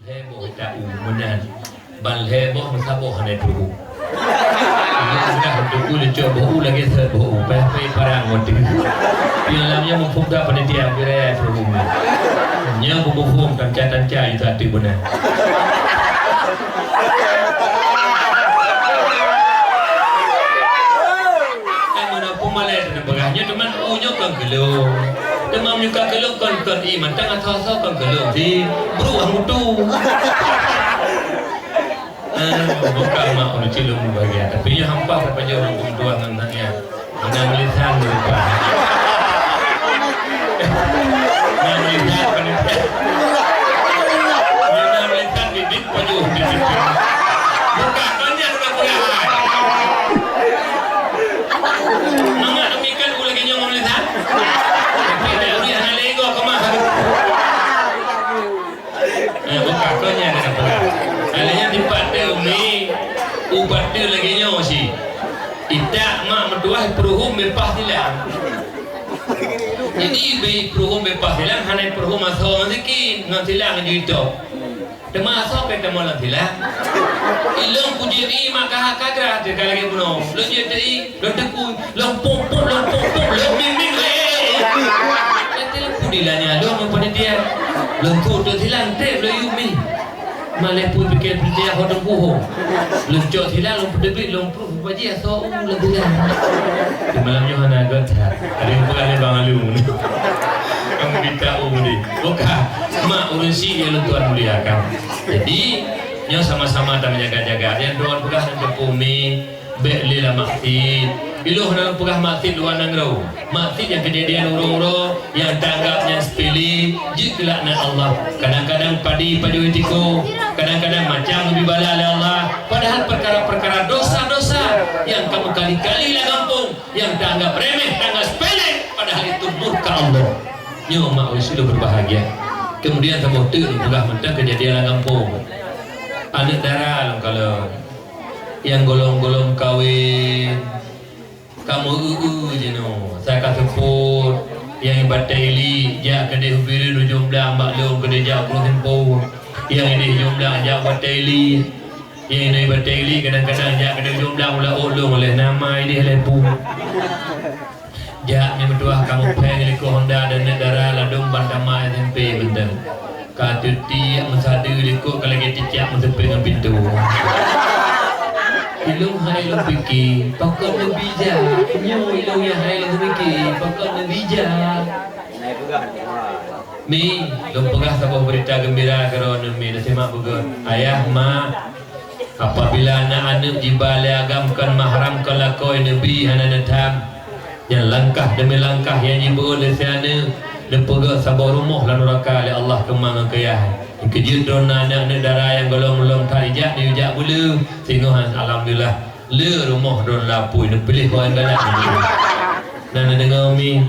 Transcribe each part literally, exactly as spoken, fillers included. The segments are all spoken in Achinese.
Lhèe boh ita u meunan. Ban lhèe boh meusaboh hana peuruhu. Nyoe sudah teuku leucok boh u lagèe sot boh u. Payah payah parang watèe. Piala nyoe muphom that panitia geuraya peuruhu. Nyoe muphom tanca-tanca ita ateueh beuna. Kan meunan peumalèe teuh peugah nyoe teuma u nyoe kon keu lôn. Teuma meunyoe ka keu lôn kon, kon ié mantong asoe-asoe kon keu lôn. Di bru mutu. Eh, bukan mak ureueng cilong bahagia, tapi nyoe hampa tapajoh ureueng tuha ngon aneuk nyan. Meunan meulisan rupa. Meunan meulisan, meunan meulisan bibit pajoh bibit. Bukan, banyak ureueng kuliah. Mangat demikian uleh kenyong meulisan. Tapi tak uleh hana lego kemah. Eh, bukan, kau nyan dah peugah. Alèh nyan dipat teu umi, ubat teu lagèe nyoe si. Itak mak meutuah peuruhu meupaih silang. Jadi, bèk peuruhu meupaih silang, hana peuruhu asoe ngon sikin, ngon silang ju itôb. Teuma asoe pih teuma lam silang. Ilong kujeuet i mak ka, ka grah teuka lagèe bunoe. Lôn jeuet teu i, lôn teuku. Lôn pok-pok, lôn pok-pok, lôn ming-ming, hei! Kata lôn pudi lah nyan, lôn nyang panitia. Lôn su teu silang trép lôn yue mi. Malèe pui pike panitia ho teungku ho. Lôn cok silang, lôn peuteubiet, lôn pruh bajèe asoe u lôn silang. Di malam nyoe hana göt that. Ada nyang peugah lé Bang Alu. Kamu minta u ni. Bukan. Mak ureueng syiek nyang lôn tuan muliakan. Jadi, nyoe sama-sama ta menjaga-jaga. Nyang tuan peugah lôn teupeu mi. Bèk lé lam maksiet. Ilôn hana lôn peugah maksiet luwa nanggroe. Maksiet nyang keujadian uroe-uroe nyang taanggap nyan sepele, jeuet keu laknat Allah. Kadang-kadang padi pajoh tiko, kadang-kadang macam geubri bala lé Allah. Padahal peukara-peukara dosa-dosa nyang ka meukali-kali lam gampông, nyang taanggap remeh, taanggap sepele, padahal itu murka Allah. Nyoe mak ureueng syiek berbahagia. Kemudian saboh teuk lôn peugah mantong keujadian lam gampông. Aneuk dara lôn kalon. Nyang gohlom-gohlom kawen, ka meu-eu-eu jinoe, sa ka seupôt, nyang ié batèe ili, jak keudeh u Bireuen Ujong Blang bak lôn keudeh jak u Krueng Simpo. Nyang ideh Ujong Blang jak u batèe ili, nyang ié batèe ili kadang-kadang jak keudeh Ujong Blang u laôt lôn, lheuh nama ideh lheuh pu. Jak mi meutuah kamoe phèng likot honda dan neuk dara ladôm ban tamat S M P mantong. Ka teutiek meusadeue likot ka lagèe cicak meuseupée ngon pintoe. Ilôn hai lôn pike, pakon neubija. Nyoe ilôn nyang hai lôn pike, pakon neubija. Mi, lôn peugah saboh beurita geumbira keudroe neuh mi, neusimak beugöt. Ayah, mak, apabila na aneuk jiba lé agam kon mahram kon lakoe neubi hana neutham, nyan langkah deumi langkah nyang jibeuet lé si aneuk, neupeugöt saboh rumoh lam nuraka lé Allah keumang ngon keuyah. Keujeuet droe na aneuk-aneuk dara nyang gohlom-gohlom that ijak neuyue jak beu le, singoh alhamdulillah. Le rumoh droe lapui neupiléh ho nyang galak. Na neudeungoe mi?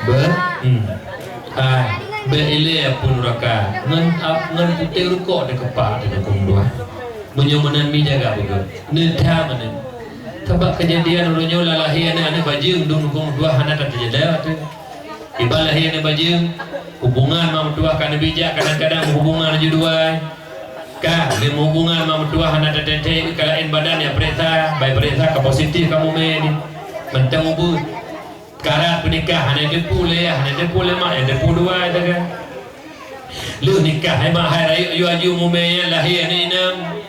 Beuh? Hmm. Hai, bèk ilèe apui nuraka. Ngon ap-, ngon putéh rukok dikepak di dukung dua. Meunyoe meunan mi jaga beugöt. Neutham aneuk. Sabab keujadian uroe nyoe lam lahé aneuk-aneuk bajeueng dum dukung dua hana that teujaga teuh. Iban lahé aneuk bajeueng, hubungan mak meutuah ka neubi jak kadang-kadang hubungan laju dua. Ka, lé hubungan mak meutuah hana tateuntèe, ka laén badan ya peuriksa, bai peuriksa ka positif kamoe mé ni. Mantong ubeut. Karat peunikah hana jeuet pu lé, hana jeuet pu lé mak, ya jeuet pu dua sagai. Lheueh nikah, hai mak hai rayeuk aju-aju mumè nyan lahé aneuk inong.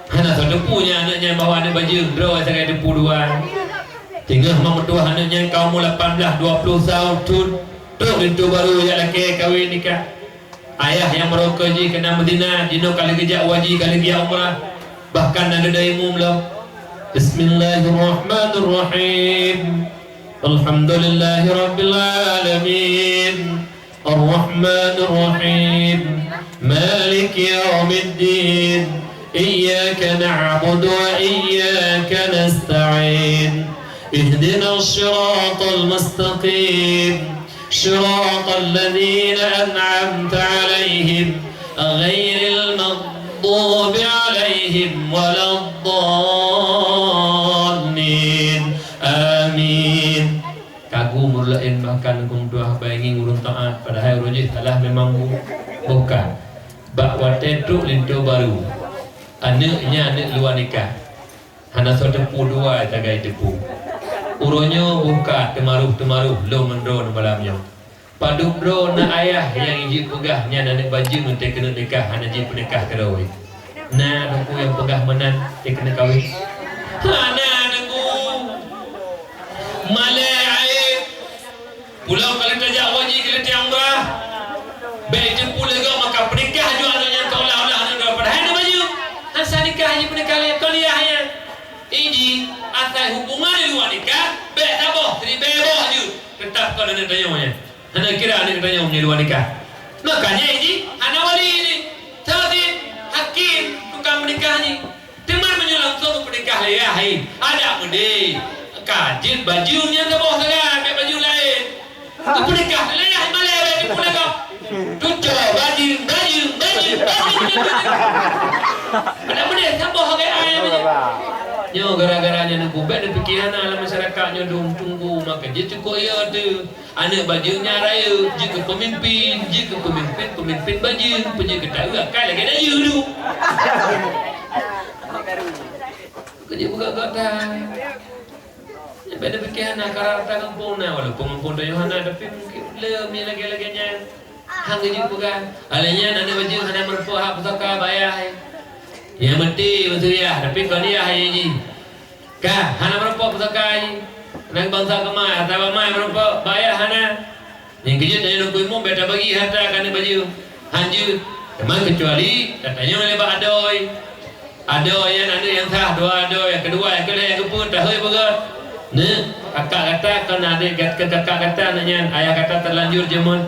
Hana soe teupu nyan aneuk nyan bahwa aneuk bajeueng, droe sagai teupu dua. Teungoh mak meutuah aneuk nyan ka umu lapan blah dua ploh thôn, trok linto barô jak lakèe kawén nikah. Ayah nyang meurokok jih keunan meuzina, jinoe ka lheueh geujak haji, ka lheueh geujak umrah, bahkan na geuda imum lom. Bismillahirrahmanirrahim. Alhamdulillahirabbil alamin. Arrahmanirrahim. Maliki yaumiddin. Iyyaka na'budu wa iyyaka nasta'in. Ihdinas siratal mustaqim. Siratal ladzina an'amta 'alaihim, ghairil maghdubi 'alaihim waladdallin. Amin. Kagu meurlaén bahkan keu meutuah bai ngieng ureueng taát, padahai uroe jih salah memang bu-, bukan. Bak watée trok linto barô, aneuëk nyan aneuëk luwa nikah. Hana soe teupeu dua tagai teupeu. Uroe nyoe buka teumaroh-teumaroh lôn ngon droeneuh malam nyoe. Padub droe na ayah nyang jeuet peugah nyan aneuëk bajeueng teuh keuneuk nikah hana jeuet peunikah keudroe. Na teungku nyang peugah meunan teuh keuneuk kawin? Hana teungku. Malée aé. Pulang ka lheueh tajak haji, ka lheueh tajak umrah. Bék teupeu lé gob maka peunikah jua aneuk nyan ka ulah-ulah aneuk droe padahai na bajeueng. Hana nikah jih peunikah lé kon yah nyan. Iji asai hubungan di luwa nikah, bék saboh siribée boh jeuet. Teutap kon aneuk tanyoe nyan. Hana kira aneuk tanyoe meunyoe luwa nikah. Makanya iji hana wali jih. Saudin hakim tukang peunikah jih. Teuma meunyoe langsung geupeunikah lé yah hai, adak meudeh. Ka jeuet bajeueng nyan saboh sagai, bék bajeueng laén. Geupeunikah lé yah malée bék jeuet puléh gob. Tujoh bajeueng, bajeueng, bajeueng, bajeueng. Adak meudeh saboh sagai ai bajeueng. Nyoe gara-gara nyan neububet neupike hana lam masyarakat nyoe dum tunggu maka jeuet cukôp ya teuh. Aneuk bajeueng nyan rayeuk, jeuet keu peumimpin, jeuet keu peumimpin, peumimpin bajeueng, peue jeuet keu taeu akai lagée dayeuh dum. Keu jeuet peugah-peugah that. Nyan beda piké hana karang ata gampông na, walaupun gampông tanyoe hana, tapi mungkin le mi lagée-lagée nyan. Hang geujeuet peugah. Alah nyan aneuk bajeueng hana meureumpok hak pusaka bak yah. Nyang meuti meusuriah, tapi kon yah jih. Ka, hana meureumpok pusaka jih. Aneuk bansa keumai, atawa mai meureumpok, bak yah hana. Nyang keujeuet tanyoe Teungku Imum, bèk tabagi harta keu aneuk bajeueng. Han jeuet. Teuma keucuali tatanyong lé bak adoe. Adoe nyan aneuk nyang sah, dua adoe, nyang keudua, nyang keulhèe, nyang keupeuet, tahôi beugöt. Neuk, kakak gata kon aneuk gat-, keu kakak gata aneuk nyan, ayah gata teulanjur jeumöt.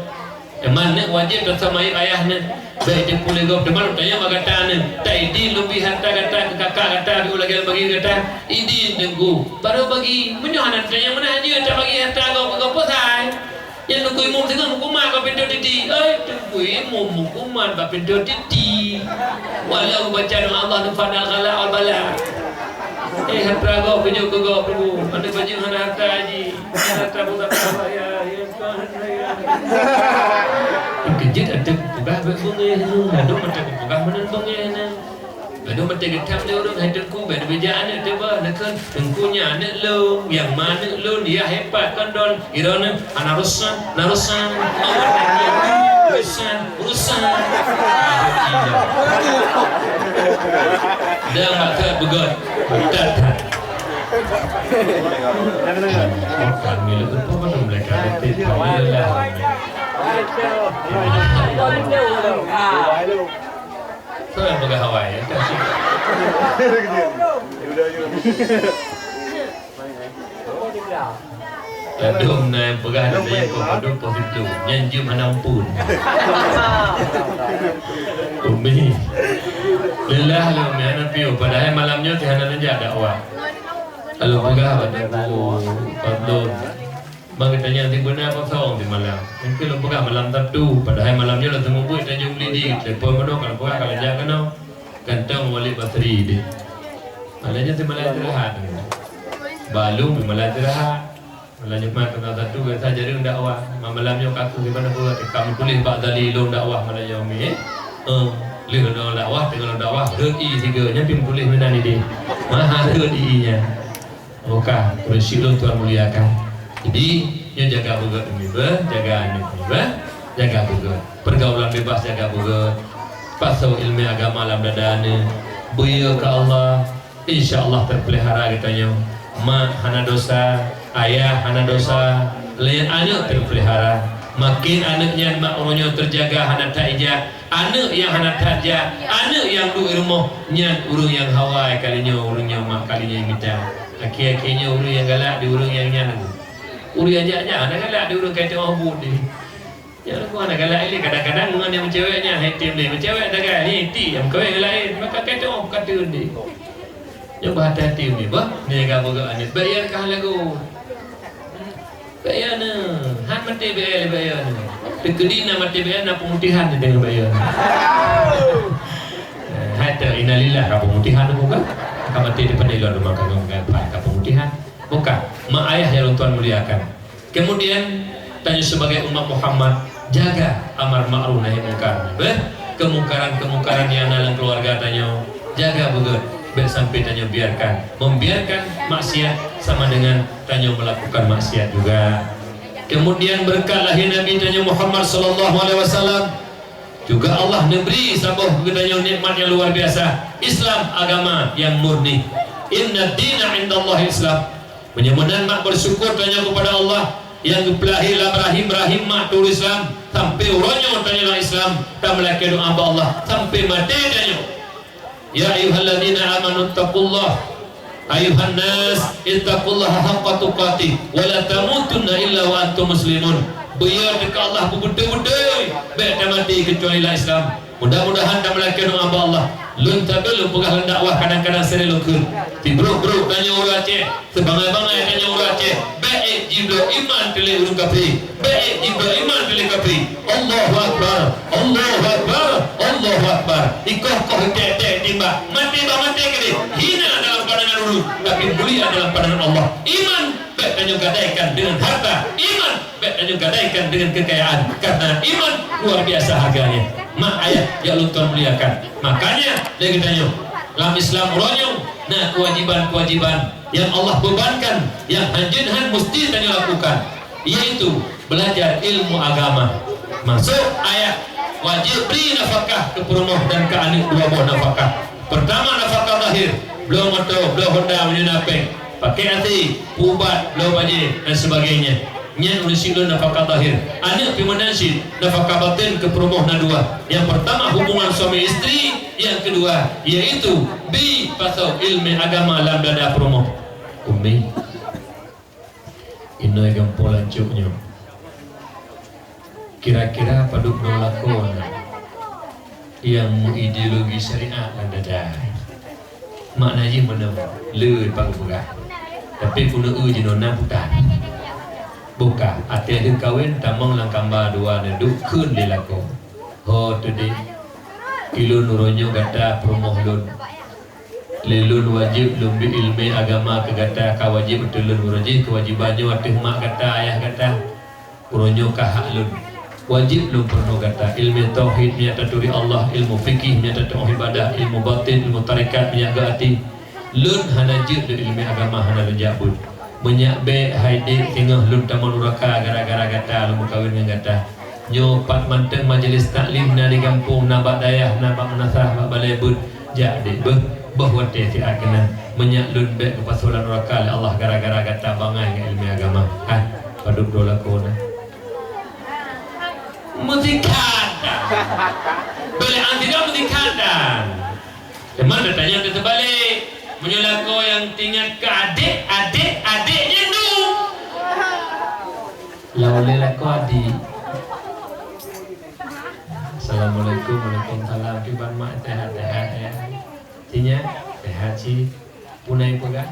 Teuma neuk wajéb tasamayeuk ayah neuk. Bèk teupeu lé gob teuma lôn tanyong bak gata neuk. Ta idin lôn bri harta gata keu kakak gata, lôn lagèe lôn bagi gata. Idin Teungku. Barô bagi. Meunyoe hana tanyong meunan han jeuet tabagi harta gob keu gob posai. Nyan Teungku Imum singoh meukumat bak pintoe titi. Ai, Teungku Imum meukumat bak pintoe titi. Walau baca doa Allah nufa dal ghala wal bala. Eh, harta gob beujeuet keu gob Teungku. Aneuk bajeueng hana harta jih. Hana harta buta ya, ya. Keujeuet ateueh peugah bèk beungèh nyoe, ladôm ateueh peugah meunan beungèh nyoe. Ladôm ateueh geutham lé ureueng hai Teungku, bèk neubijak aneuk teuba, neukheun Teungku nyan aneuk lôn, nyang ma aneuk lôn, yah hebat kon don, droeneuh hana urusan, na urusan, urusan, urusan. Dan maksud beugöt, that-that. Kami leuh teupeu bandum lé ka beutôi payah lah. Soe nyang peugah awai, ya? Ladôm na nyang peugah, na nyang peugah, padum poh siplôh. Nyan jeuem hana amphon. Umi. Leulah lôn, hana piôh. Padahai malam nyoe teuh hana neujak dakwah. Lôn peugah bak Teungku Fadlon, bang geutanyoe sibeuna kosong simalam. Mungken lôn peugah malam Sabtu, padahai malam nyoe lôn seumeubeuet tajak Blidi. Telepon meunoe, ka lôn peugah ka lôn jak keunoe. Gantong Walid Basri deh. Malam nyoe simalam istirahat. Balum simalam istirahat. Malam Jumat tanggal satu biasa jareueng dakwah. Malam nyoe ka kheueh sibagoe ka meutuléh bak tali lôn dakwah malam nyoe, Mi, eh. Eh, lheueh lôn dakwah, teungoh lôn dakwah, rhot ié sigoe, nyan pih meutuléh meunan idéh. Maha rhot ié nyan. Oka, prinsip lôn tuan muliakan. Jadi, nyoe jaga beugöt, Umi, beuh, jaga aneuk, Umi, beuh, jaga beugöt. Pergaulan bebas jaga beugöt. Pasoe ileumèe agama lam dada aneuk. Beuyeue keu Allah. Insya Allah teupeulihara geutanyoe. Mak hana dosa, ayah hana dosa, lé aneuk teupeulihara. Makin aneuk nyan mak uroe nyoe teujaga hana that ijak, aneuk nyang hana that jak, aneuk nyang duek i rumoh nyan ureueng nyang hawa kali nyoe, ureueng nyang mak kali nyoe mita. Akhé-akhé nyoe ureueng nyang galak di ureueng nyang nyan. Ureueng nyang jak-jak hana galak di ureueng ka iteu'oh buet deh. Nyan lôn peugah na galak ilèe, kadang-kadang ngon nyang meucewek nyan, hai tem lé meucewek dagai, hai ti nyang meukawen ngon laén, maka ka teu'oh ka teun deh. Nyoe beuhati-hati mi bah, nyoe ka beugöt aneuk. Bèk yö kah lagu. Bèk yö neuh, han maté bèk yö, bèk yö neuh. Teukeudi na maté bèk yö, na peumutihan di deungon bèk yö neuh. Eh, hai teu, innalillah, ka peumutihan tu bukan? Ka maté di pandai lôn rumah ka, ka, ka peumutihan. Bukan, mak ayah nyang lôn tuan muliakan. Kemudian, tanyoe sebagai umat Muhammad, jaga amar ma'ruf nahi mungkar. Beh, Kemungkaran-kemungkaran nyang na lam keuluwarga tanyoe, jaga beugét, bék sampai tanyoe biarkan. Membiarkan maksiat sama dengan tanyoe melakukan maksiat juga. Kemudian, berkat lahé Nabi tanyoe Muhammad sallallahu alaihi wasallam, juga Allah neubri saboh keu tanyoe nikmat nyang luar biasa, Islam, agama nyang murni. Inna dina indallahi Islam. Meunyoe meunan, mak, bersyukur tanyoe kepada Allah nyang geupeulahé lam rahim-rahim mak turi Islam, sampai uroe nyoe tanyoe lam Islam, tameulakée doá bak Allah sampai maté tanyoe. Ya ayyuhalladzina amanu taqullah, ayyuhan nas ittaqullaha haqqa tuqatih wa la tamutunna illa wa antum muslimun. Beuyeu teuka Allah beubeutôi-beutôi, bék tamaté keucuali lam Islam. Mudah-mudahan tameulakée doá bak Allah. Lôn sabe lôn peugah lam dakwah kadang-kadang sering lôn kheun. Tibrok-brok tanyoe ureuëng Aceh, sibangai-bangai tanyoe ureuëng Aceh. Bék ék jibloe iman teuh lé ureuëng kafé. Bék ék jibloe iman teuh lé kafé. Allahu Akbar. Allahu Akbar. Allahu Akbar. Ikoh-koh, iték-iték, timbak. Maté bah maté keudeh. Hina dalam pandangan ulôn, tapi mulia dalam pandangan Allah. Iman bék tanyoe gadaikan dengan harta. Iman bék tanyoe gadaikan dengan kekayaan, karena iman luar biasa harganya. Mak ayah nyang lôn tuan muliakan. Makanya, lagée tanyoe, lam Islam uroe nyoe na kewajiban-kewajiban nyang Allah bebankan, nyang hanjeut han musti tanyoe lakukan, yaitu belajar ilmu agama. Masuk ayat, wajib bri nafakah keu peurumoh dan keu aneuëk dua boh nafakah. Pertama, nafakah zahir, bloe moto, bloe honda, meunyoe na péng, pakai asi, peuubat, bloe bajée, dan sebagainya. Nyan ureuëng syiek lôn nafakah zahir. Aneuëk pih meunan cit, nafakah batin keu peurumoh na dua. Nyang pertama hubungan suami istri, nyang keudua yaitu bi pasoe ilmu agama lam dada peurumoh. Umi, inoi gampông lancok nyoe. Kira-kira padub droe lakoe na nyang meuideologi syariat lam dada? Makna jih meunoe, le pat kupeugah. Tapi keuneuk eu jinoe na putan. Buka, até lheueh kawen tamong lam kamba dua neuduek kheun lé lakoe. Ho teudeh, ilôn uroe nyoe gata peurumoh lôn. Lé lôn wajéb lôn bri iéleumé agama keu gata, ka wajéb ateueh lôn uroe jih keuwajéban nyoe ateueh mak gata, ayah gata. Uroe nyoe ka hak lôn. Wajéb lôn peurunoe gata iéleumé tauhid, meunyo taturi Allah, ilmu fikih, meunyo tateuoh ibadah, ilmu batin, ilmu tarekat, meunyo geuh até. Lôn hana jeuet lôn iéleumé agama, hana lôn jak beuet. Meunyo bék hai dék singoh lôn tamong nuraka gara-gara gata lôn meukawen ngon gata. Nyoe pat mantong majelis taklim na di gampông, na bak dayah, na bak meunasah, bak balée beuet. Jak dék beuh, boh watée siat keunan. Meunyo lôn bék geupasoe lam nuraka lé Allah gara-gara gata bangai ngon iéleumé agama. Hai, padub droe lakoe na. Meusikat dan. Beuleuen sidroe meusikat dan. Teuma tatanyong teuteubalik. Meunyoe lakoe nyang teuingat keu adék, adék, adék nyan nu. Lau lé lakoe adék. Assalamualaikum, waalaikumsalam. Kiban mak, sehat-sehat ya? Sinya, sehat cit. Peue na ipeugah?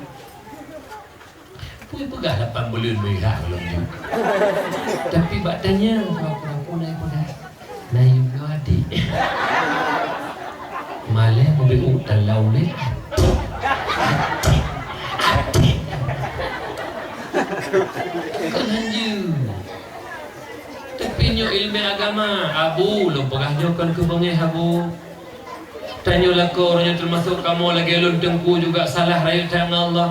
Peue ipeugah lapan buleuen meurah lom nyoe. Tapi bak tanyong, peue na ipeugah? Na yum nyoe adék. Malée meubeuet teulau lé. Adék, adék, adék. Kon hanjeuet. Tapi nyoe iéleumé agama, Abu, lôn peugah nyoe kon keu beungéh, Abu. Tanyoe lakoe uroe nyoe teumasok kamoe lagée lôn teungku juga salah rayeuk that ngon Allah.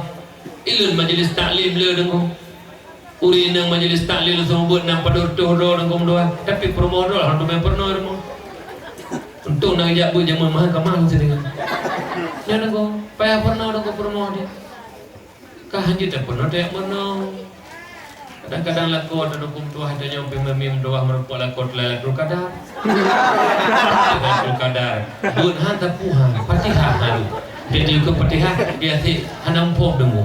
Ilôn majelis taklim le deungoe. Ureueng inong majelis taklim seumeubeuet nam padub reutôh droe deungoe meudoa, tapi peurumoh droe hana teumé peurunoe rumoh. Untông na geujak beuet jameun mahkamah lôn sideh. Nyan deungoe, payah peurunoe deungoe peurumoh dia. Ka hanjeuet tapeurunoe tajak meurunoe. Kadang-kadang lakoe teuh dukung tuah, tanyoe pih meumim tuah meurumpok lakoe teulai Lailatul Qadar. Lailatul Qadar. Buet han tapuha, Fatihah haru. Jadi ke Fatihah, dia si hana muphom deungoe.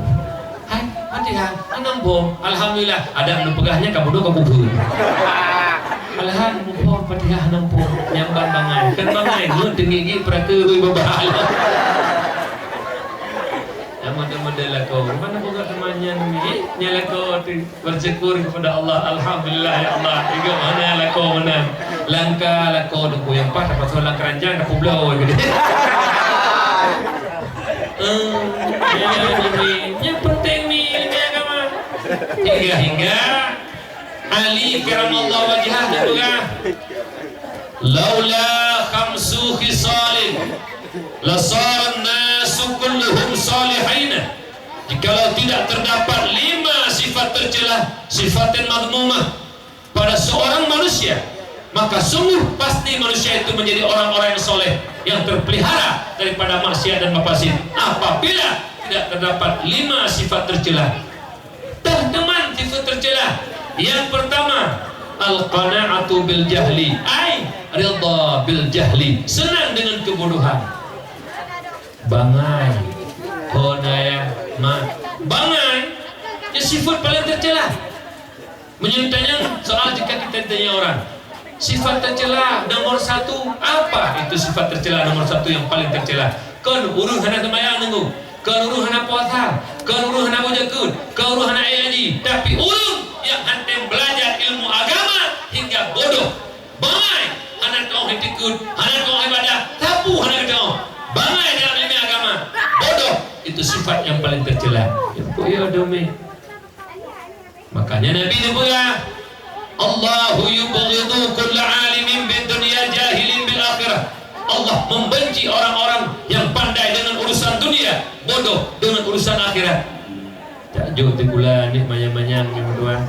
Hai, Fatihah hana muphom. Alhamdulillah, adak neupeugah nyan ka bunoe ka kufur. Alhamdulillah, muphom Fatihah hana muphom. Nyang ban bangai. Kan bangai, ngon teungiek-ngiek peuraka rui babah. Nyang model-model lakoe. Mana buka teman nyan ni? Nyan lakoe tu. Bersyukur kepada Allah. Alhamdulillah, ya Allah. Ingat mana lakoe meunan. Langka lakoe deungoe nyang paih, tapasok lam keuranjang, tapeubloe geude. Eh, nyan, nyan, nyan penting ni, ilmu agama. Hingga-hingga Ali karamallahu wajhah geupeugah, "Laula khamsu khisalin, lasaran nasu kulluhum salihina. Jikalau tidak terdapat lima sifat tercela, sifatin madhmumah, pada seorang manusia, maka sungguh pasti manusia itu menjadi orang-orang yang soleh, yang terpelihara daripada maksiat dan mafasid. Apabila tidak terdapat lima sifat tercela, teuh teuma sifat tercela. Yang pertama, al-qana'atu bil jahli, ai ridha bil jahli, senang dengan kebodohan. Bangai, ho naya, ma, bangai, nyan sifat paling tercela. Meunyoe tanyong soal, jika kita ditanya orang, sifat tercela nomor satu, apa itu sifat tercela nomor satu yang paling tercela? Kon ureueng hana seumayang nunggu, kon ureueng hana puasa, kon ureueng hana beujakeuet, kon ureueng hana ék haji, tapi ureueng nyang hana tem belajar ilmu agama hingga bodoh, bangai, hana teuoh iktikeuet, hana teuoh ibadah, sapeue hana geuteuoh, bangai dalam ilmu agama, bodoh, itu sifat yang paling tercela. Nyang peue ya, Domi? Makanya Nabi geupeugah, "Allahu yubghidu kulla alimin bid dunya jahilin bil akhirah." Allah membenci orang-orang yang pandai dengan urusan dunia, bodoh dengan urusan akhirat. Tak jok teuh gula ni manyang-manyang ni, tuan.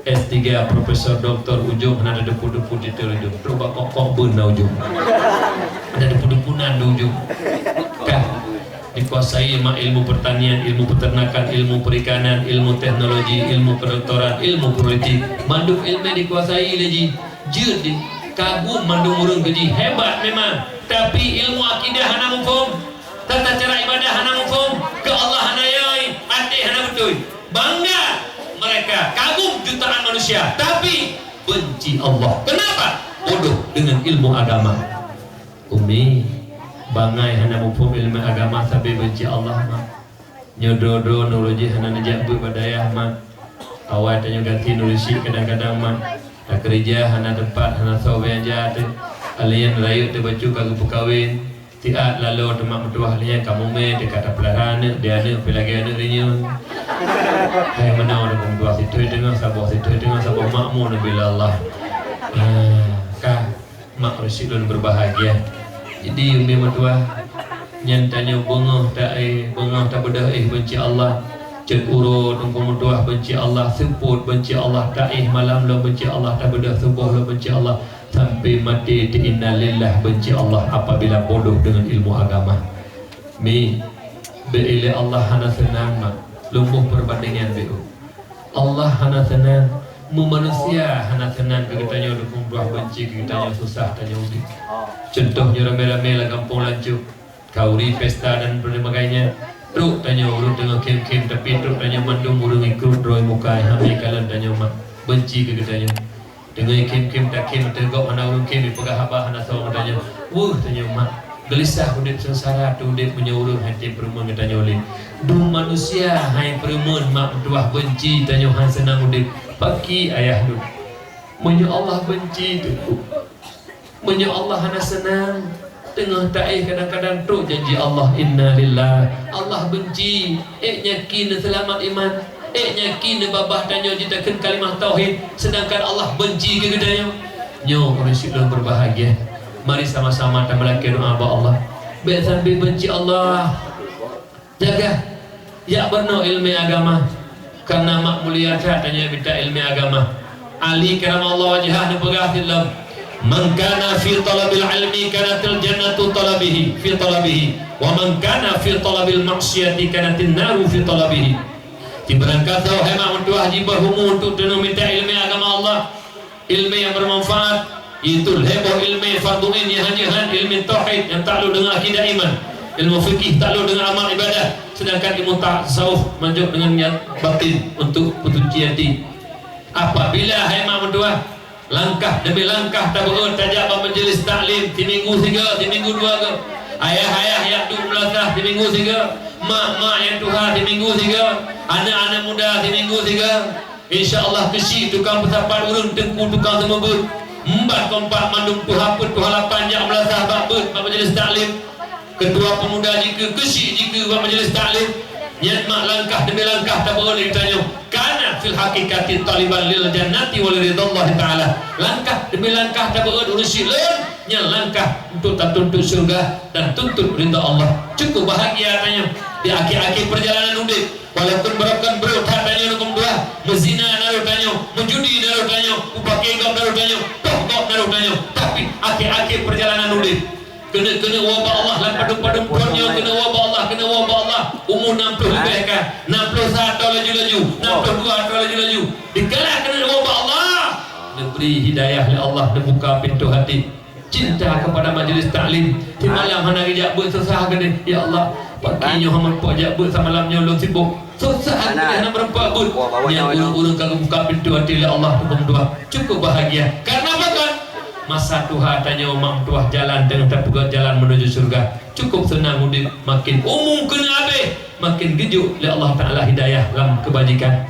S tiga, profesor, doktor, ujong hana ada depu-depu titel ujong. Trok bak kok-kok beun na ujong. Ada depu-depu nan di ujong. Kah? Dikuasai mak ilmu pertanian, ilmu peternakan, ilmu perikanan, ilmu teknologi, ilmu kedokteran, ilmu politik. Mandum ilmu dikuasai lé jih. Jeuet di kagum mandum ureueng keu jih. Hebat memang. Tapi ilmu akidah hana muphom. Tata cara ibadah hana muphom. Keu Allah hana yoi. Até hana beutôi. Bangga mereka. Kagum jutaan manusia. Tapi benci Allah. Kenapa? Bodoh dengan ilmu agama. Umi, bangai hana muphom ilmu agama sabé benci Allah, mak. Nyoe droe-droe nurujih hana neujak beuet bak dayah, mak. Awai tanyoe ganti nurisi kadang-kadang, mak. Takeurija hana teumpat, hana soe nyang ja teuh. Alien rayeuk teuh bacut ka geupeukawen. Siat laloe teuh mak meutuwah, alien ka mumé teuh ka tapeulara aneuk, di aneuk pi lagée aneuk rinyueng. Hai meunoe meutuwah, sithoi teungoh saboh, sithoi teungoh saboh, makmu neubi lé Allah. Ah, ka. Mak ureueng sidroe berbahagia. Jadi, umi meutuwah, nyan tanyoe beungoh taéh, beungoh tabeudôh éh benci Allah. Cit uroe teungku meutuwah benci Allah, seupôt benci Allah, taéh malam lom benci Allah, tabeudôh suboh lom benci Allah, sampai maté teuh innalillah benci Allah apabila bodoh dengan ilmu agama. Mi, beu ilée Allah hana seunang, mak. Lôn boh perbandingan beu. Allah hana seunang, meumanusia hana seunang keu geutanyoe dukong dua benci keu geutanyoe susah tanyoe udép. Contoh nyoe ramé-ramé lam gampông lancok, khauri, pesta dan sebagainya. Trok tanyoe ureueng teungoh khém-khém, tapi trok tanyoe mandum ureueng ikot droe muka, hana kalon tanyoe mak, benci keu geutanyoe. Teungoh khém-khém takhém ateueh gob hana ureueng khém, ipeugah haba hana soe geutanyoe. Weueh tanyoe mak, geulisah udép seungsara teuh udép meunyoe ureueng hana tem peureumeun geutanyoe lé. Dum manusia hai peureumeun mak meutuwah benci tanyoe hana seunang udép. Paki ayah lôn. Meunyoe Allah benci teungku. Meunyoe Allah hana seunang, teungoh taéh kadang-kadang trok janji Allah, innalillah. Allah benci, ék nyakin neuseulamat iman. Ék nyakin neubabah tanyoe jitakheun kalimah tauhid, seudangkan Allah benci keu geutanyoe. Nyoe ureueng sidroe berbahagia. Mari sama-sama tameulakée doa bak Allah. Bék sampai benci Allah. Jaga, jak beurunoe ileumé agama. Kareuna mak mulia that tanyoe mita ileumé agama. Ali karamallahu wajhah neupeugah sigoe, "Man kana fi talabil ilmi kanatil jannatu talabihi, fi talabihi, wa man kana fi talabil maksiati kanatin naru fi talabihi." Sibarang kasoe hai mak meutuwah jibeurunoe untuk teunoh mita ileumé agama Allah, ileumé nyang bermanfaat, yaitu lhée boh ileumé fardhu ain nyang hana han, ileumé tauhid nyang taklok deungon akidah iman, ilmu fikih taklok deungon amal ibadah, sedangkan ilmu tasawuf manjok deungon niat batin untuk peusuci até. Apabila hai mak meutuwah, langkah demi langkah tabeuet tajak bak majelis taklim, siminggu sigoe, siminggu dua goe. Ayah-ayah nyang duek meulasah, siminggu sigoe. Mak-mak nyang tuha, siminggu sigoe. Aneuk-aneuk muda, siminggu sigoe. Insya Allah, keuchik tukang peusapat ureueng, teungku tukang seumeubeuet. Empat kompak mandum tuha peuet tuha lapan jak meulasah bak beuet bak majelis taklim. Ketua pemuda jikeue, keuchik jikeue bak majelis taklim. Nyan mak langkah demi langkah tabeuet lé geutanyoe. Kana fil haqiqati taliban lil jannati wa li ridallahi ta'ala. Langkah demi langkah tabeuet ureueng sidroe Nyan langkah untuk tatuntut syurga dan tuntut ridha Allah. Cukup bahagia tanyoe di akhir-akhir perjalanan udeb. Walaupun beurokon brok that tanyoe, nukon dua, meuzina na rot tanyoe, meujudi na rot tanyoe, mupakè gob na rot tanyoe, poh gob na rot tanyoe. Tapi akhir-akhir perjalanan udeb, keuneuk-keuneuk woe bak Allah lam padum-padum phon nyoe, keuneuk woe bak Allah, keuneuk woe bak Allah. Umu nam ploh leubeh ka, nam ploh sa atau laju-laju, nam ploh dua atau laju-laju. Dikala keuneuk woe bak Allah, neubri hidayah lé Allah, neubuka pintoe hati. Cinta kepada majlis taklim. Simalam hana geujak beuet, susah keudeh. Ya Allah, pagi nyoe hana meureumpok jak beuet, samalam nyoe lôn sibok. Susah keudeh hana meureumpok beuet. Nyang ureueng-ureueng ka geubuka pintoe até lé Allah, nukon dua. Cukup bahagia. Karena apa kan? Masa tuha tanyoe mak meutuah jalan teungoh tapeugöt jalan menuju syurga. Cukup seunang udeb, makin umu keuneuk abéh, makin geujok lé Allah Taala hidayah lam keubajikan.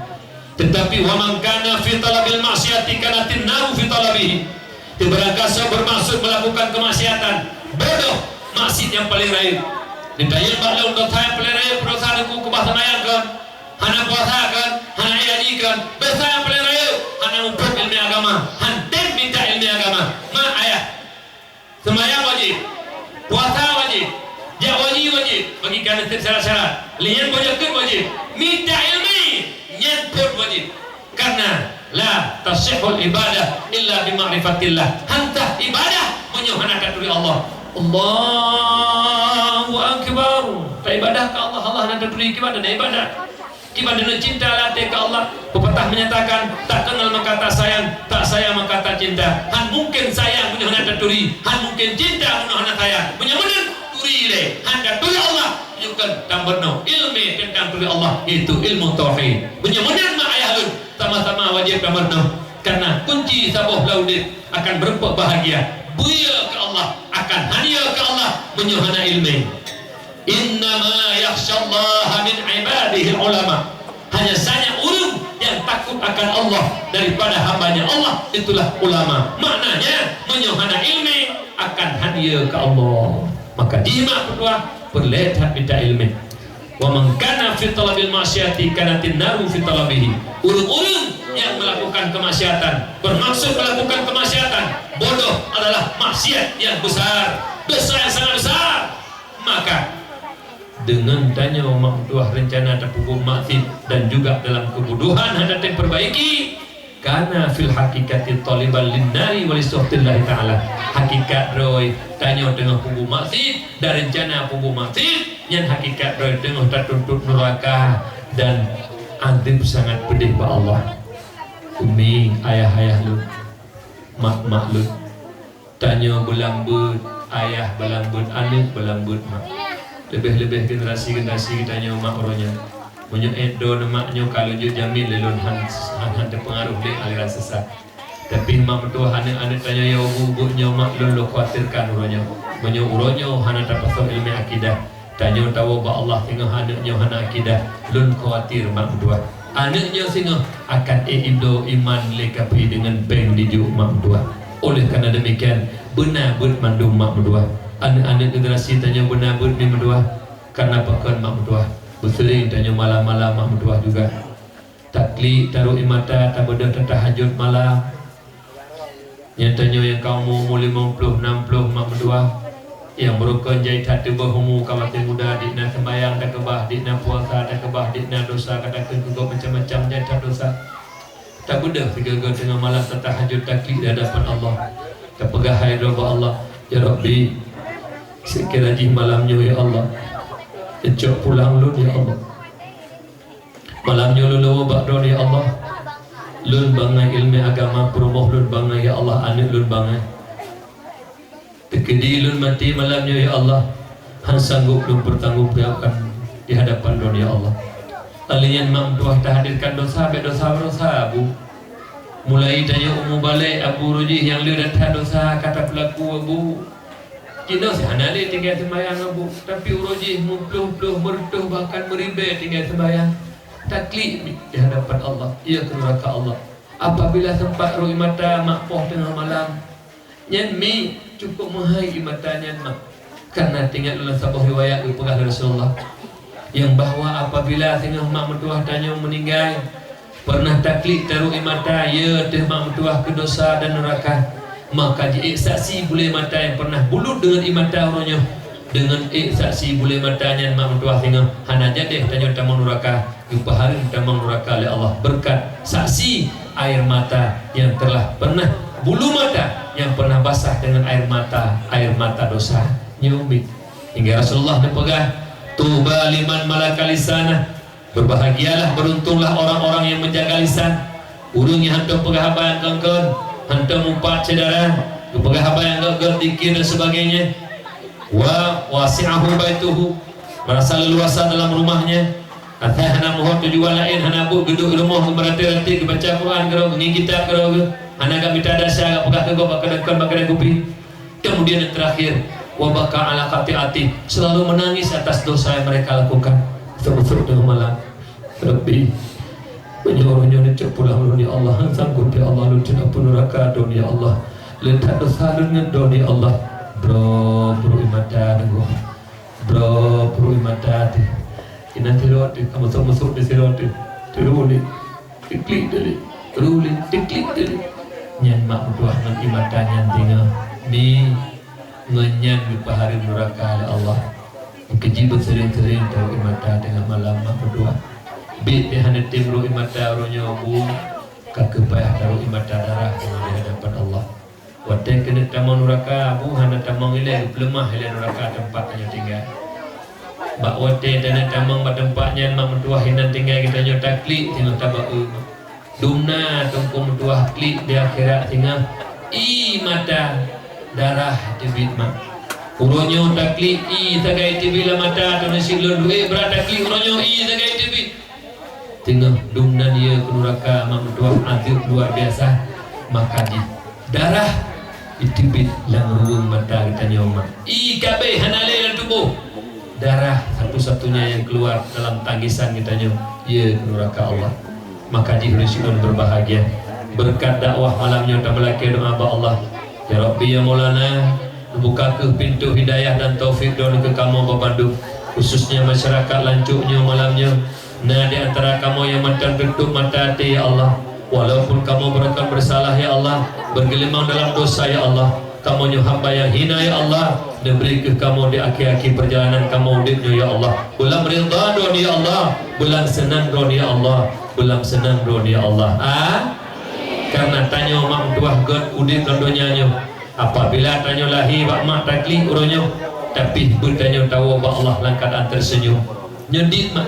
Tetapi, "Wa man kana fi talabil ma'siyati kanatin naru fi talabihi." Teubarangkasoe bermaksud melakukan kemaksiatan, bodoh, maksiat nyang paleng rayeuk. Neutanyong bak lôn, dosa nyang paleng rayeuk, dosa Teungku keubah seumayang kon, hana puasa kon, hana haji kon, dosa nyang paleng rayeuk, hana muphom ileumèe agama, han tem mita ileumèe agama. Mak ayah, seumayang wajéb, puasa wajéb, jak haji wajéb, bagi ka neuteuet syarat-syarat. Lheuh nyan boh jakeuet wajéb, mita ileumèe nyan phon wajéb. Karena la tasihhul ibadah illa bi ma'rifatillah. Han sah ibadah meunyoe hana taturi Allah. Allahu Akbar. Taibadah keu Allah, Allah hana taturi, kiban na ibadah. Kiban na cinta lam até keu Allah. Pepatah menyatakan, "Tak kenal maka tak sayang, tak sayang maka tak cinta." Han mungkin sayang meunyoe hana taturi, han mungkin cinta meunyoe hana sayang. Meunyoe meunan turi lé, han taturi Allah, tunjukkan tameurunoe ileumèe teuntang turi Allah, yaitu ilmu tauhid. Meunyoe meunan mak ayah lôn, sama-sama wajéb tameurunoe. Karena kunci saboh lam udeb akan meureumpok bahagia. Beu yo keu Allah, akan han yo keu Allah meunyoe hana ileumèe. "Innama yakhsyallaha min ibadihil ulama." Hanya saja ureueng yang takut akan Allah daripada hamba-Nya Allah, itulah ulama. Maknanya, meunyoe hana ileumèe, akan han yo keu Allah. Maka jih mak meutuah, peureulèe that mita ileumèe. "Wa man kana fi talabil ma'siyati kanatin naru fi talabihi." Ureueng-ureueng yang melakukan kemaksiatan, bermaksud melakukan kemaksiatan, bodoh adalah maksiat yang besar, dosa yang sangat besar. Maka, deungon tanyoe mak meutuah rencana tapeubuet maksiat dan juga dalam kebodohan hana taperbaiki, kana fil haqiqati thaliban lin nari wa li sukhtillahi ta'ala. Hakikat droe tanyoe teungoh peubuet maksiat dan rencana peubuet maksiat, nyan hakikat droe teungoh tatuntut nuraka dan adeueb sangat peudeh bak Allah. Umi, ayah-ayah lôn, mak-mak lôn, tanyoe beulam beuet ayah, beulam beuet aneuk, beulam beuet mak. Leubeh-leubeh generasi-generasi geutanyoe mak uroe nyoe. Meunyoe ék droeneuh mak nyoe ka lôn jeuet jamin lé lôn han, han, han teupeungaruh lé aliran sesat. Tapi mak meutuah, aneuk-aneuk tanyoe nyang ubeut-ubeut nyoe mak lôn, lôn khawatirkan uroe nyoe. Meunyoe uroe nyoe hana tapasoe ileumèe akidah, tanyoe tawoe bak Allah singoh aneuk nyoe hana akidah, lôn khawatir mak meutuah. Aneuk nyoe singoh akan ék ibloe iman lé kaphé deungon péng dijok mak meutuah. Oleh karena demikian, beuna beuet mandum mak meutuah. Aneuk-aneuk generasi tanyoe beuna beuet mi meutuah. Karena pakon mak meutuah? Beuseuring tanyoe malam-malam mak meutuah juga. Taklik tarok ie mata, tabeudôh tatahajud malam. Nyan tanyoe nyang ka umu-umu limong ploh, nam ploh mak meutuah, nyang beurukon jai that teubôh umu ka maté muda, di na seumayang takeubah, di na puasa takeubah, di na dosa ka takheun keu gob macam-macam jai that dosa. Tabeudôh sigoe-goe teungoh malam tatahajud taklik di hadapan Allah. Tapeugah hai droe bak Allah, "Ya Rabbi, seukira jih malam nyoe ya Allah, neucok pulang lôn ya Allah." Malam nyoe lôn woe bak Droe, ya Allah. Lôn bangai ileumèe agama, peurumoh lôn bangai, ya Allah, aneuk lôn bangai. Teukeudi lôn maté malam nyoe, ya Allah, han sanggob lôn peutanggong peujaweuban di hadapan Droe, ya Allah. Lheuh nyan mak meutuah tahadirkan dosa, bèk dosa-dosa, Bu. Mulai tanyoe umu balek, Abu, uroe jih nyang le that dosa ka tapeulaku, Abu. Jinoe hana lé tinggai seumayang, Abu, tapi uroe jih meuploh-ploh, meureutôh, bahkan meuribèe tinggai seumayang. Taklik di hadapan Allah, ie keu nuraka Allah. Apabila seumpat rhot ie mata mak poh teungoh malam, nyan mi cukup meuhai ie mata nyan mak. Karena teuingat lôn saboh riwayat geupeugah lé Rasulullah, nyang bahwa apabila singoh mak meutuah tanyoe meuninggai, peureunah taklik tarhot ie mata, ie teuh mak meutuah keu dosa dan nuraka. Maka jiék saksi bulée mata nyang pernah bulut deungon ie mata uroe nyoe. Deungon ék saksi bulée mata nyan mak meutuah singoh hana jadeh tanyoe tamong nuraka, geupeuhareuem tamong nuraka lé Allah beureukat saksi air mata nyang telah pernah, bulu mata nyang pernah basah deungon air mata, air mata dosa. Nyoe miet. Hingga Rasulullah neupeugah, "Tuba liman malaka lisanah." Berbahagialah, beruntunglah orang-orang yang menjaga lisan. Ureuëng nyang hantom peugah haba nyang kon-kon, hantom mupat syedara, geupeugah haba nyang kon-kon, zikir dan sebagainya. Wa wasi'ahu baituhu, merasa leluasa dalam rumahnya. Asai hana meuhot tujuan laén, hana buet, geuduek rumoh geumeuratéb-ratéb, geubaca Quran keudroe, geungieng kitab keudroe, hana gak mita dasa, gak peugah keu gob bak keudangkon, bak keudang kupi. Kemudian yang terakhir, wa baka ala khati'ati, selalu menangis atas dosa yang mereka lakukan. Betul-betul tu malam. Rabbi, meunyoe uroe nyoe neucok pulang lôn, ya Allah, hana sanggup, ya Allah, lôn cit apui nuraka droe, ya Allah. Leutak dosa lôn ngon droe, ya Allah. Bro, bro, mata nunggu. Bro, bro, mata teuh. Inan sidroe teuh, ka meusuek-meusuek di sidroe teuh. Teuh ulik. Tiklik teuh. Teuh ulik, tiklik teuh. Nyan mak meutuah ngon ie mata nyan singoh. Ni, ngon nyan geupeuhareuem nuraka lé Allah. Meukeujih beuseuring-seuring taruek ie mata teungoh malam mak meutuah. Biet teuh hana tem ruek ie mata uroe nyoe bu, ka keuh payah taruek ie mata darah teungoh di hadapan Allah. Watée keuneuk tamong nuraka, bu hana tamong ilée, geupeuleumah ilée nuraka teumpat tanyoe tinggai. Bak watée tanyoe tamong bak teumpat nyan mak meutuah inan tinggai geutanyoe taklik singoh tabak eu. Dumna teungku meutuah klik di akhirat singoh ie mata darah teubiet mak. Uroe nyoe taklik ie sagai teubiet lam mata, teuneuk siklon duek brat taklik uroe nyoe ie sagai teubiet. Teungoh dum nan ye keu nuraka mak meutuah azeub luar biasa, maka jih darah jiteubiet lam ruweueng mata geutanyoe mak. Ie kabeh hana lé lam tuboh. Darah satu-satunya yang keluar dalam tangisan geutanyoe, ye keu nuraka Allah. Maka jih ureuëng siuroe berbahagia. Berkat dakwah malam nyoe tameulakée doa bak Allah. Ya Rabbi ya Maulana, buka kheueh pintoe hidayah dan taufik droeneuh keu kamoe bandum, khususnya masyarakat Lancok nyoe malam nyoe. Na di antara kamoe nyang mantong teutup mata até, ya Allah. Walaupun kamoe beurakan bersalah, ya Allah, bergelimang dalam dosa, ya Allah. Kamoe nyoe hamba nyang hina, ya Allah. Neubri kheueh kamoe di akhé-akhé peurjalanan kamoe udeb nyoe, ya Allah. Beulam ridha droeneuh, ya Allah. Beulam seunang droeneuh, ya Allah. Beulam seunang droeneuh, ya Allah. Ah? Karena tanyoe mak meutuah gét udeb lam donya nyoe. Apabila tanyoe lahé bak mak taklik uroe nyoe, tapi beutanyoe tawoe bak Allah lam keuadaan teuseunyum. Nyoe dit mak.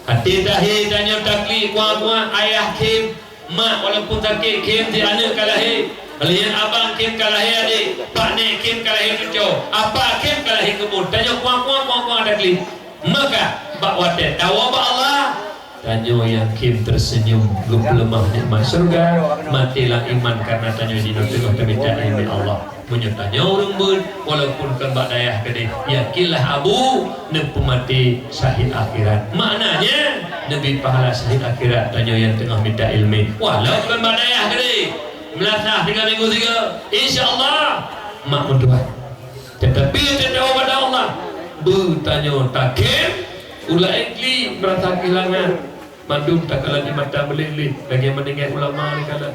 Até tahé tanyoe taklik kuah-kuah ayah khém, mak walaupun sakét khém di aneuk ka lahé. Lian abang khém ka lahé adé, pakné khém ka lahé cucoe, apa khém ka lahé keubon. Tanyoe kuah-kuah, kuah-kuah taklik. Maka bak watée tawoe bak Allah, tanyoe nyang khém teuseunyum, geupeuleumah nikmat syeuruga, maté lam iman karena tanyoe jinoe teungoh tamita ilmu Allah. Meunyoe tanyoe ureuëng beuet, walaupun kon bak dayah keudeh, yakinlah Abu, neupeumaté syahid akhirat. Maknanya, neubri pahala syahid akhirat tanyoe nyang teungoh mita ilmu. Walaupun bak dayah keudeh, meulasah tiga minggu tiga, insya Allah, mak meutuah. Tetapi teuntèe ubak Allah, beutanyoe takhém, ulée klik meurasa keuhilangan. Mandum takalon di mata meuléh-léh, lagée meuninggai ulama nyan kalon.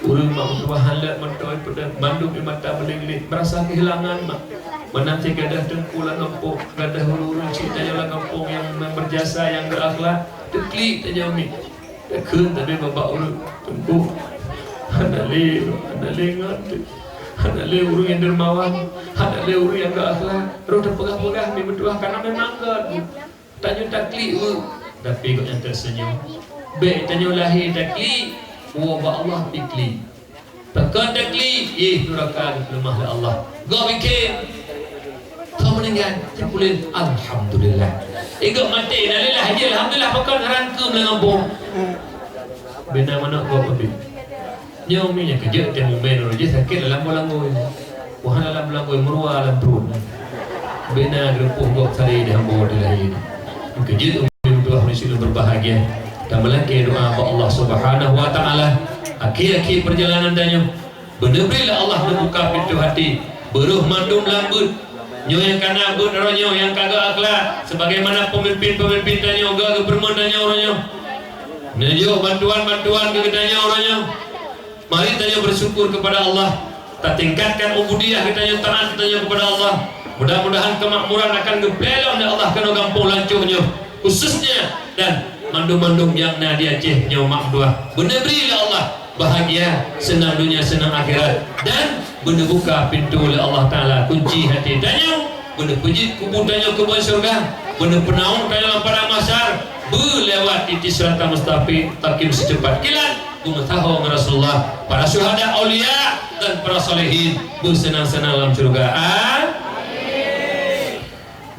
Ureuëng mak meutuah han leuet meuntôi peudeueng, mandum di mata meuléh-léh, meurasa keuhilangan mak. Meunan cit gadoh teungku lam gampông, gadoh ureuëng-ureuëng cit tanyoe lam gampông nyang meujasa, nyang geuakhlak, teuklik tanyoe miet. Takheun tabi babah ureuëng teungku. Hana lé, hana lé ngon, hana lé ureuëng nyang dermawan, hana lé ureuëng nyang geuakhlak. Roh tapeugah-peugah miet meutuah karena memang gét. Tanyoe taklik ureuëng, tapi gobnyan teuseunyum. Bék tanyoe lahé taklik, woe bak Allah pih klik. Pakon taklik, ih nuraka geupeuleumah lé Allah. Gob ikhém. Ka meuninggai, teupuléh, alhamdulillah. Eh, gob maté, innalillah, jih alhamdulillah, pakon haram keu meulangabong. Bina manok gob abéh. Nyoe mi nyang keujeuet teuh mumen uroe jih sakét lam beulangoi. Wah lam beulangoi meurua lam pruet. Bina geureupôh gob sari di hambo di lahé. Keujeuet umi meutuah ureuëng siuroe berbahagia. Tameulakée doa bak Allah Subhanahu wa Taala. Akhé-akhé peurjalanan tanyoe, beuneubrilah Allah neubuka pintoe hati, beurôh mandum lam beuet. Nyoe nyang kana beuet uroe nyoe nyang ka geuakhlak, sebagaimana peumimpin-peumimpin tanyoe geupeureumeun tanyoe uroe nyoe. Neujok bantuan-bantuan keu geutanyoe uroe nyoe. Mari tanyoe bersyukur kepada Allah. Tatingkatkan ubudiyah geutanyoe, taat geutanyoe keupada Allah. Mudah-mudahan keumakmuran akan geupeuleulom lé Allah keunoe gampông Lancôk nyoe, khususnya dan mandum-mandum nyang na di Aceh nyoe mak dua. Beuneuh bri lé Allah bahagia, seunang dunia, seunang akhirat, dan beuneuh buka pintoe lé Allah Taala kunci até tanyoe, beuneuh peujeuet kubu tanyoe keubon syeuruga, beuneuh peunaung tanyoe lam padang mahsyar, beulewat di siratal mustaqim seucepat kilat, beumeusaho ngon Rasulullah, para syuhada, aulia, dan para salihin, beuseunang-seunang lam syeuruga. Amin.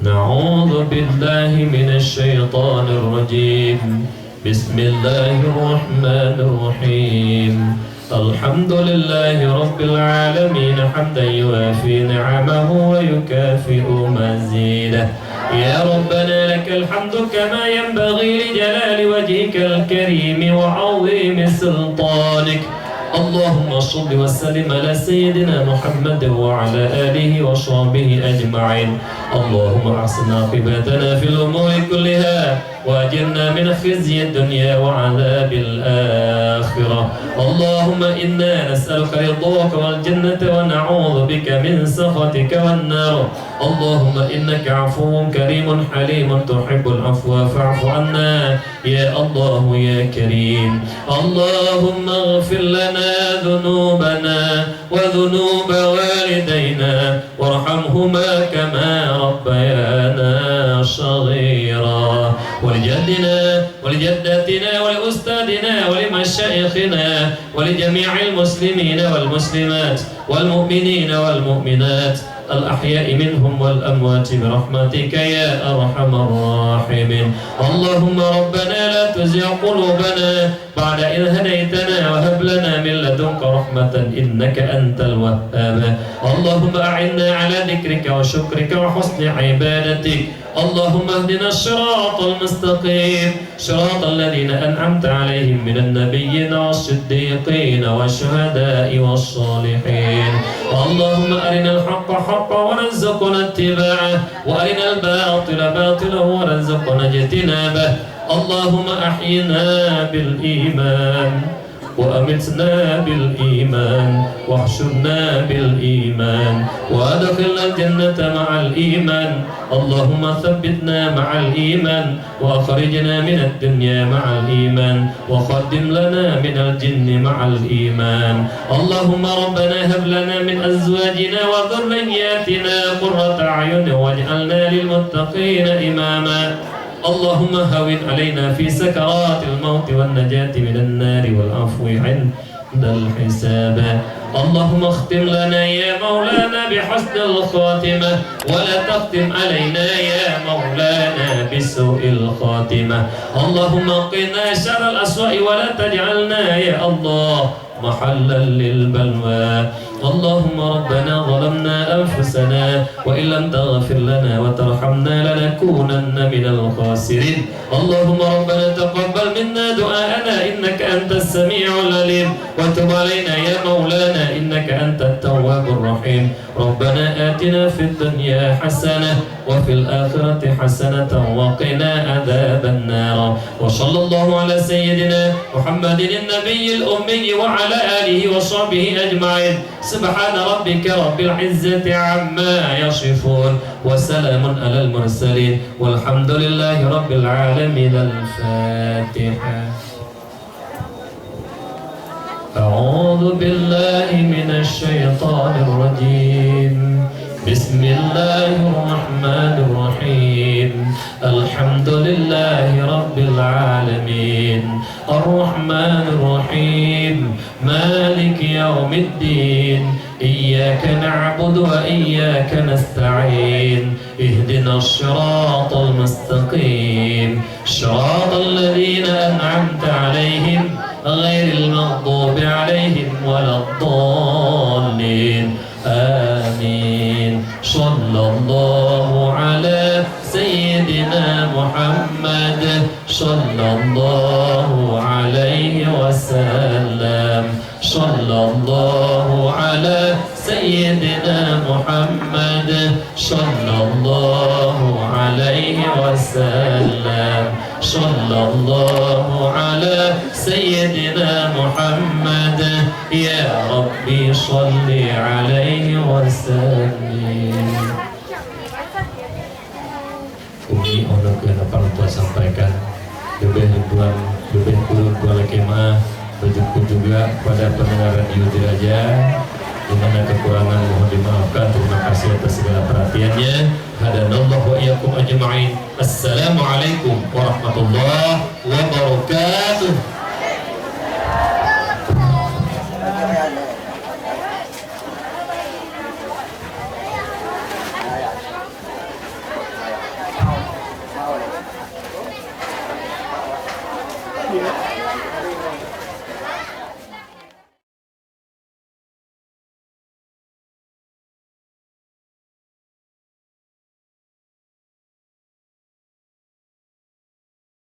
أعوذ بالله من الشيطان الرجيم. بسم الله الرحمن الرحيم. الحمد لله رب العالمين، حمدا يوافي نعمه ويكافئ مزيده. يا ربنا لك الحمد كما ينبغي لجلال وجهك الكريم وعظيم سلطانك. اللهم صل وسلم على سيدنا محمد وعلى آله وصحبه أجمعين. اللهم أحسن عاقبتنا في الأمور كلها وأجرنا من خزي الدنيا وعذاب الآخرة. اللهم إنا نسألك رضاك والجنة ونعوذ بك من سخطك والنار. اللهم إنك عفو كريم حليم تحب العفو فاعف عنا يا الله يا كريم. اللهم اغفر لنا ذنوبنا وذنوب والدينا وارحمهما كما ربيانا صغيرا. ولجدنا ولجدتنا ولأستاذنا ولمشايخنا ولجميع المسلمين والمسلمات والمؤمنين والمؤمنات الأحياء منهم والأموات برحمتك يا أرحم الراحمين. اللهم ربنا لا تزغ قلوبنا بعد إذ هديتنا وهب لنا من لدنك رحمة إنك أنت الوهاب. اللهم أعنا على ذكرك وشكرك وحسن عبادتك. اللهم اهدنا الصراط المستقيم، صراط الذين أنعمت عليهم من النبيين والصديقين والشهداء والصالحين. اللهم أرنا الحق حقا وارزقنا اتباعه، وأرنا الباطل باطلا وارزقنا اجتنابه. اللهم أحينا بالإيمان وأمتنا بالإيمان واحشرنا بالإيمان وأدخلنا الجنة مع الإيمان. اللهم ثبتنا مع الإيمان وأخرجنا من الدنيا مع الإيمان وقدم لنا من الجنة مع الإيمان. اللهم ربنا هب لنا من أزواجنا وذرياتنا قرة أعين واجعلنا للمتقين إماما. اللهم هون علينا في سكرات الموت والنجاة من النار والعفو عند الحساب. اللهم اختم لنا يا مولانا بحسن الخاتمة، ولا تختم علينا يا مولانا بسوء الخاتمة. اللهم قنا شر الأسواء ولا تجعلنا يا الله محلا للبلوى. اللهم ربنا ظلمنا أنفسنا وإن لم تغفر لنا وترحمنا لنكونن من الخاسرين. اللهم ربنا تقبل منا دعاءنا إنك أنت السميع العليم وتب علينا يا مولانا إنك أنت التواب الرحيم. ربنا آتنا في الدنيا حسنة وفي الآخرة حسنة وقنا عذاب النار. وصلى الله على سيدنا محمد النبي الأمي وعلى آله وصحبه أجمعين. سبحان ربك رب العزة عما يصفون. وسلام على المرسلين. والحمد لله رب العالمين. الفاتحة. أعوذ بالله من الشيطان الرجيم. بسم الله الرحمن الرحيم. الحمد لله رب العالمين. الرحمن الرحيم. مالك يوم الدين. إياك نعبد وإياك نستعين. اهدنا الصراط المستقيم. صراط الذين أنعمت عليهم غير المغضوب عليهم ولا الضالين. آمين. صلى الله على سيدنا محمد. صلى الله عليه وسلم. صلى الله على سيدنا محمد. صلى الله عليه وسلم. صلى الله على سيدنا محمد. Ya Rabbi shalli alaihi wa sallim. Umi, oh lôn keuneuk lupa sampaikan, leubeh lôn tuan, leubeh kureueng tuan lakée meu'ah, begitu juga kepada pendengar Radio Diraja, di mana kekurangan mohon dimaafkan. Terima kasih atas segala perhatiannya. Hadanallahu wa iyyakum ajma'in. Assalamualaikum warahmatullahi wabarakatuh.